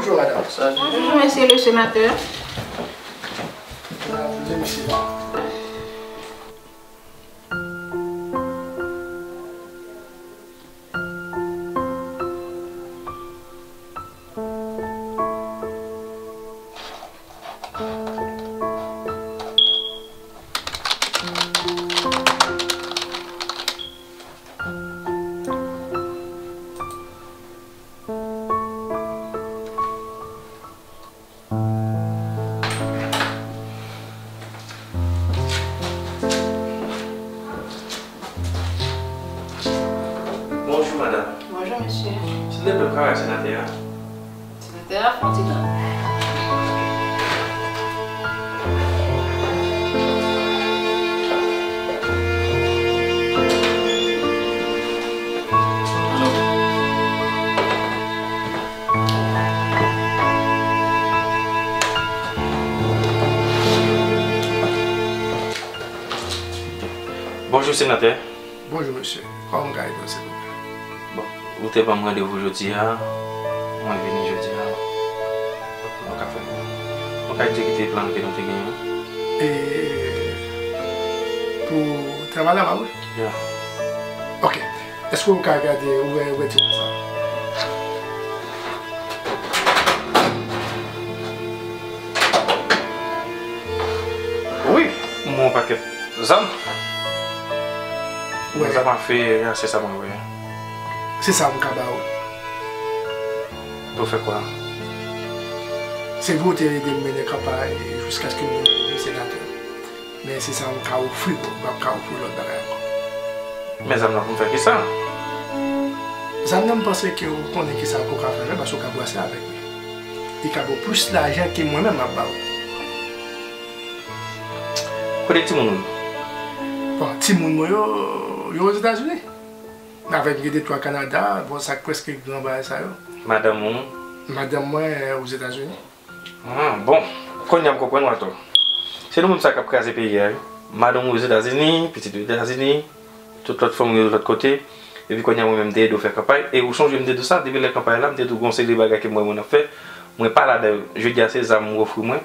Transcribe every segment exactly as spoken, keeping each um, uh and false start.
Bonjour, madame. Bonjour, monsieur le sénateur. Bonjou, madanm. Bonjou, mesye. Silvouplè, m ka wè senatè a? Senatè a fè yon ti tan. Bonjou, senatè. Bonjou, mesye. Kòman m ka ede w, silvouplè? Bon, ou te ban m randevou jodi a. Mwen vini jodi a. Nou ka fè, nou ka egzekite plan ke nou te genyen. E pou travay la, pa vre? Ya. Ok. Èske w ka gade, ouvè, ouvè tiwa sa? Wi, m wè yon pakèt zam. Wè. Zam afe, se sa mwen wè. Se sa m ka ba ou. Pou fè kwa? Se pou w te ede m mennen kanpay jiskaske m vin senatè. Men se sa m ka ofri w, m p ap ka ofri w lòt bagay ankò. Men zam nan pou m fè kisa? Zam nan, m panse ke w konnen kisa ke w ka fè avè l, paske w ka brase avèk li. Li ka ba w plis lajan ke mwen menm m ap ba w. Kote timoun ou yo? Bon, timoun mwen yo, yo Ozetazini. Avèk m gen de twa Kanada, bon, sa k prèske gran bagay sa yo. Madanm ou? Madanm mwen, eh, Ozetazini. Ah, bon, kounye a m konprann w atò. Se nou menm sa k ap kraze peyi a, wi. Madanm ou Ozetazini, pitit ou Etazini, tout lòt fanmi yo lòt kote. Epi kounye a mwen menm m te ede w fè kanpay. E ou sonje m te di w sa, depi lè kanpay la, m te di w gon seri de bagay ke m wè moun ap fè. Mwen pa ladan yo. Jodi a se zam ou ofri mwen.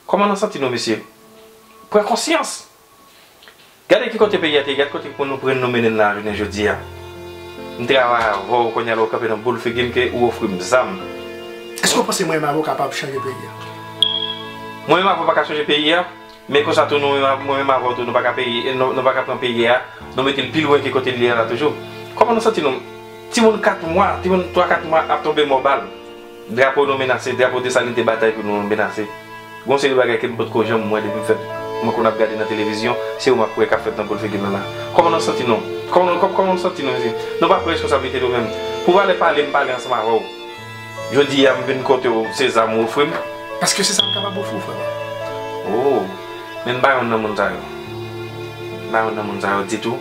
Kòman nou santi nou, mesye? Pran konsyans! Gade ki kote peyi a te ye, gade kote pou nou pran nou mennen n la jounen jodi a. M travay avè w, kounye a la w kanpe nan boul figi m ke ou ofri m zam. Èske w panse mwen menm avè w kapab chanje peyi a? Mwen menm avè w pa ka chanje peyi a, men konsa tou nou menm, mwen menm avè w tou nou pa ka peyi, nou, nou pa ka pran peyi a, nou mete l pi lwen ke kote l ye a la toujou. Kòman nou santi nou? Timoun kat mwa, timoun twa kat mwa ap tonbe mò bal. Drapo nou menase, drapo Desalin te batay pou nou menase. Gon seri bagay ke m potko janm wè depi m fèt. Mwen konn ap gade nan televizyon, se yo m ap wè k ap fèt nan boul figi nou la. Kòman nou santi nou? Kòman nou, kòm, kòman nou santi nou, mesye? Nou pa pran responsablite nou menm. Pou valè pale, m pale ansanm avè w. Jodi a, m vin kote w, se zam ou ofri m. Paske se sa m kapab ofri w, frè mwen. Oh. Men m pa youn nan moun sa yo. M pa youn nan moun sa yo ditou.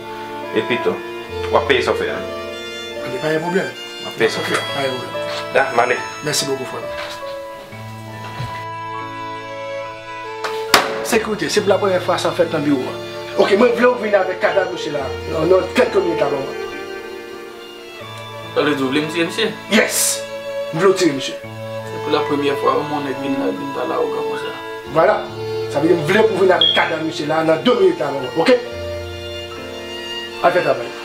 Epi tou, w ap peye sa w fè a. Anben, pa gen pwoblèm. W ap peye sa w fè a. Pa gen pwoblèm. Da, m ale. Mèsi bokou, frè m. Sekirite, se pou la premyè fwa sa fèt nan biwo a. Ok, mwen vle w vin avèk kadav misye la nan, nan kèlke minit la, ban mwen. Sa vle di w vle m tire misye? Yes! M vle w tire misye. Se pou la premyè fwa wi, yon nèg vin la, vin pale awogan konsa. Vwala. Sa vle di m vle pou w vin avèk kadav misye la nan de minit la, ban mwen, ok? Al fè travay.